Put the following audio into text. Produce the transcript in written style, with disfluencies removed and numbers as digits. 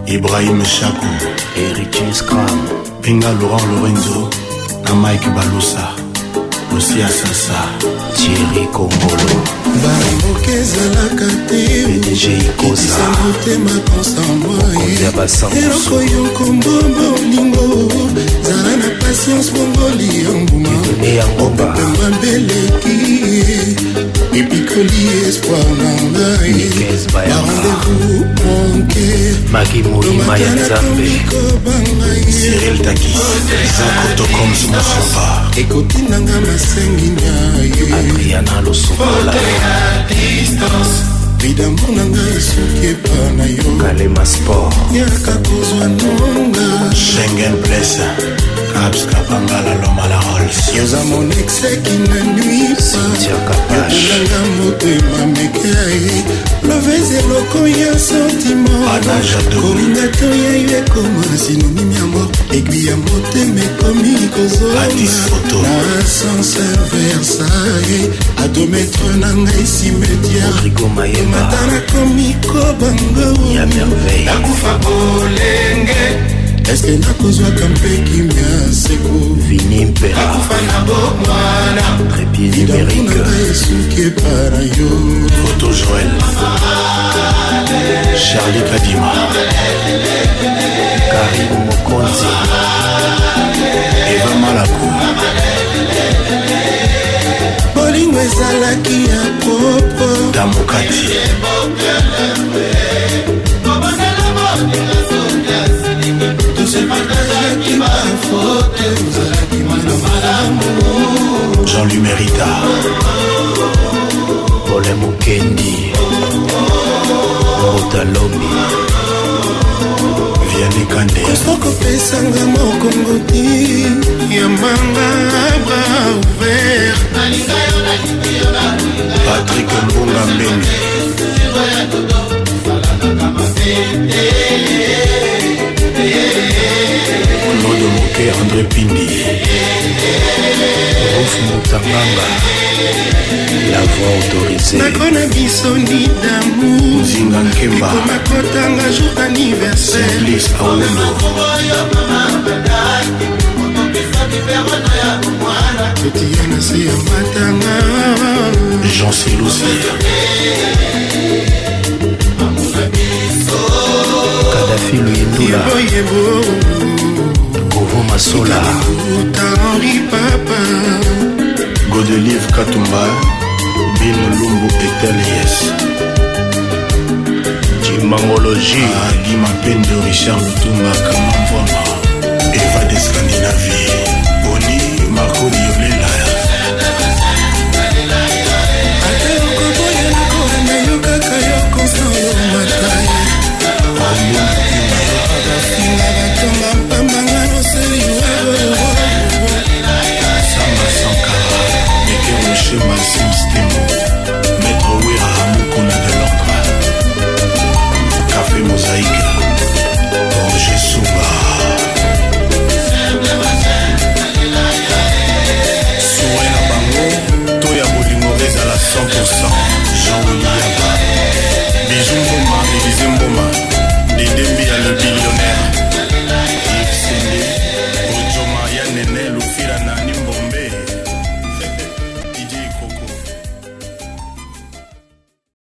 Ibrahim Chako. Héritier Scram. Benga Laurent Lorenzo na Mike Balusa. Lucia Sasa. Thierry Kongolo. Bamboka ezalaka te. PDG Ikosa. Kitisa motema constant Mokonzi ya basangusu. Eloko yo nkombo bolingo zala na patience bongoli ya mbuma. Dieudonné ya Ngomba. Mopepe mabeleki epikoli espoir na ngai. Mikes Bayaka. Ba rendez-vous manqué. Maki Moyima ya Nzambe. Cyril Takis. Zach Otokoms Mosomba. Ekotinanga masengi na ye. Adriana Losokola. Vidambo na ngai esuki epa na yo. Kalema Sport. Yaka kozwa nonga. Schengen Place. Caps Kapangala Loma la Rolls. Yoza mon ex qui ne nuit pas. Cynthia Kapash. Yotelanga motema meke aye. Lovez eloko ya sentiment. Anna Jadot. Kolinga to ya yo ekoma synonyme ya mort. Aiguille ya motema ekomi kozonga. Atis Photo. Na ascenseur Versailles. Adometre na ngai cimetière. Rodrigo Mayemba. Mata nakomi kobanga. Ya merveille. Nakufa bolenge. Eske nakozwaka mpe kimia seko. Vini Mpera. Nakufa na bomwana. Trépied Lidango numérique. na ngai esuki epa na yo. Photo Joël. Charlie Kadima. Karine Mokonzi. Eva Malako. Bolingo ezalaki ya propre. Damokati. Tosepartageaki bafaute ozalaki mwana malamu. Jean-Louis Merita. Paulin Mukendi. Mbota Lombi. Vianney Kande. Okopesanga mokongo te yambanga bras ouvert. Patrick Mbunga Mbeni. Claude Moke André Pindi. Ruf Mutanganga. La voix autorisée. Ndako na biso ni d'amour. Nzinga Nkemba. Ekoma kotanga jour anniversaire. Simplice Aoundo. Totia na se ya matanga. Jean Silousi. Kadhafi Luyendula. Yebo yebo. Kovo Masola. Uta Henri Papa. Godelive Katumba. Bin Lumbu Etel Yes. Jimangologie. Guy Mapendo Richard Lutumba Kamamvwama. Eva de Scandinavie. Boni Marco Diogo.